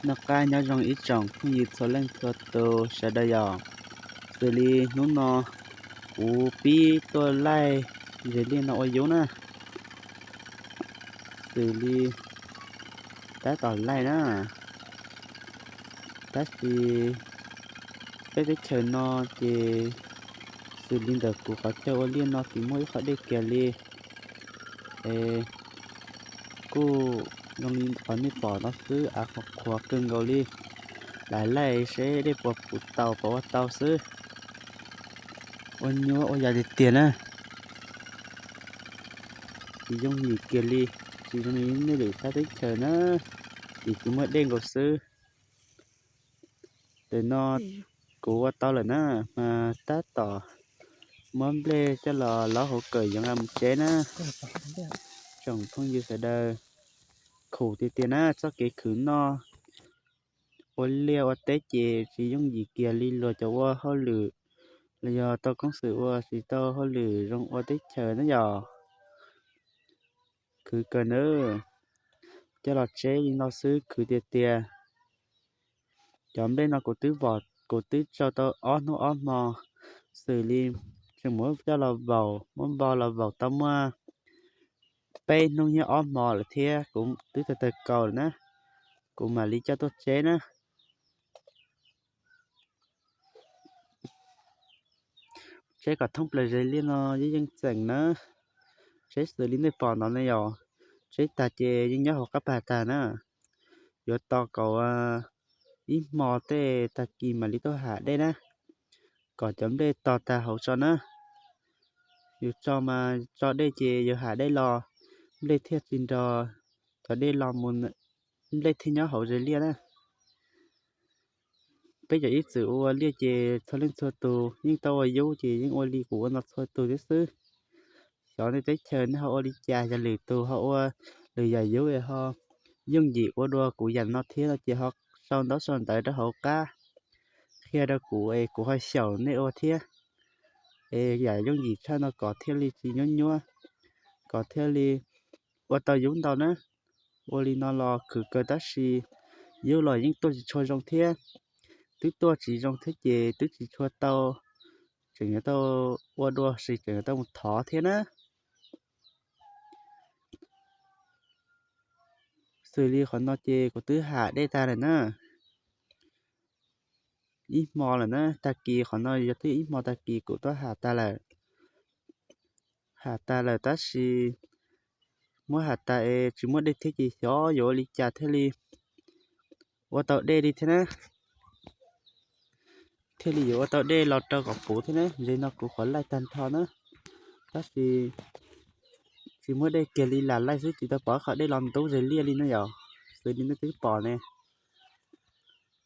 Noj qab nyob zoo ib tsoom phooj ywg txhua leej txhua tus sawv daws yom. Xws li hnub no kuv pib tuaj laij zes liaj no ua yub na. Xws li tab tom laij na, tab sis peb teb chaws no ces xws li ntawm kuv qhov chaw ua liaj no tsis muaj ib qho dej kiag li. Es kuj zoo li qhov nej pom no xwb, av qhuav qhuav kawg nkaus li. Lam laij seb dej puas puv tau puas ua tau xwb. Ua nyuaj ua yam tiag tiag na. Tsis yooj yim kiag li, tsis zoo li nej lwm sab teb chaws na, vim tsis muaj dej nkaus xwb. Tam no kuv ua tau lawm na, mas tab tom muab nplej coj los laub hauv kawm yuav nqa mus tsev na. Tsoom phooj ywg sawv daws, khum tiag tiag na txoj kev khwv noj ua liaj ua teb ces tsis yooj yim kiag li luag cov ua hauj lwm los yog tau koob xwm ua tsis tau hauj lwm zoo ua teb chaws na yom. Khwv kawg nawb, coj los tseb li no xwb khwv tiag tiag. Cov nplej no kuv twb vom, kuv twb tsau tau ob hnub ob hmo, xws li tseem muab coj los vaum, muab npo los vaum tau muaj peb hnub thiab ob hmo lawm thiab kuv twb tawg tawg kaus lawm na, kuv mam li coj tuaj tseb na. Tseb kom thoob plaws zes liaj no yeej yeej tseem na. Tseb xws li nej pom no ne yom, tseb tag ces yeej nyob hauv qab pag tag na. Yuav tos kaum ib hmo tej tag kis mam li tuaj ham dej na, kom cov nplej tos tag hauv tso na. Yus tso mas tso dej ces yus ham dej los, nplej thiaj tsis nrog cov dej los mus, nplej thiaj nyob hauv zes liaj na. Peb cov ib txwm ua liaj ces txhua leej txhua tus yeej tau ua yub ces yeej ua li kuv ua no txhua tus thiab xwb. Xyov nej teb chaws nej ho ua li cas, yog lwm tus ho ua lwm yam yub es ho yooj yim ua dua kuv yam no thiab no ces ho sau ntaub sau ntawv rau hauv qab qhia rau kuv es kuv ho xyaum nej ua thiab. Es yam yooj yim tshaj no kom thiaj li tsis nyuab nyuab, kom thiaj li ua tau yub ntau na. Ua li no los khwv kawg tab sis yub los yeej tuaj tsis tshua zoo thiab. Twb tuaj tsis zoo thiab ces twb tsis tshua tau, tseem yuav tau ua dua sis tseem yuav tau mus thov thiab na. Xws li qhov no ces kuv twb ham dej tag lawm na. Ib hmo lawm na, tag kis qhov no yog twb ib hmo tag kis kuv twb ham tag lawm. Ham tag lawm tab sis muab ham tas es tsis muaj dej thiab ces xyov yuav ua li cas thiaj li ua tau dej li thiab na. Thiaj li yuav ua tau dej los rau kom puv thiab na. Zes no kuv qhuav laij tag nrho na, tab sis tsis muaj dej kiag li, lam laij xwb tsis tau pom qhov dej los ntub zes liaj li na yom. Xws li nej twb pom ne,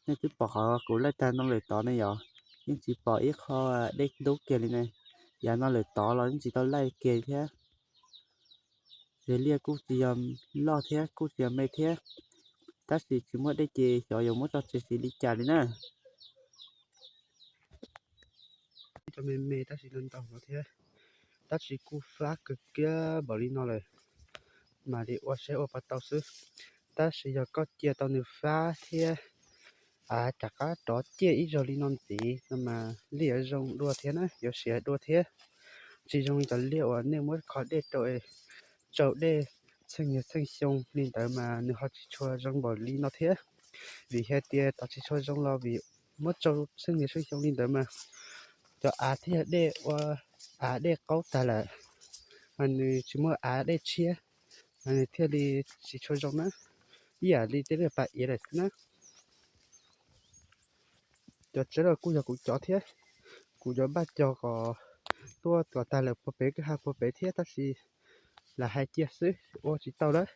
nej twb pom qhov kuv laij tag no lawm tod ne yom, yeej tsis pom ib qho dej ntub kiag li ne. Yav no lawm tod los yeej tsis tau laij kiag thiab. Zes liaj kuj tsis yog loj thiab kuj tsis yog me thiab, tab sis tsis muaj dej ces xyov yuav muab tso tseg xws li cas li na. Cov me me tab sis ntau ntau no thiab, tab sis kuj fab kawg kiag npaum li no lawm, mam li ua saib ua puas tau xwb. Tab sis yog koj cia tau nws fab thiab, av rov qab rov ciaj ib zaug li no ntxiv no mas liaj yuav zoo dua thiab na, yuav siav dua thiab. Tsis zoo li cov liaj uas nej muab kho dej rau, tsau dej txheej niag txheej xyoo li ntawd mas nws ho tsis tshua zoo npaum li no thiab. Vim hais tias tov tsis tshua zoo los vim muab tsau txheej niag txheej xyoo li ntawd mas cov av thiaj dej ua, av dej qaub tag lawm, mas nws tsis muaj av dej tshiab, mas nws thiaj li tsis tshua zoo na. Ib yam li tej liaj pas iav lawm xwb na. Cov tseb los kuj yog kuv cov thiab, kuv cov npaj cog kom tuaj kom tag lawm puag pem kwj ha puag pem thiab tab sis lam hais cia xwb ua tsis tau lawm.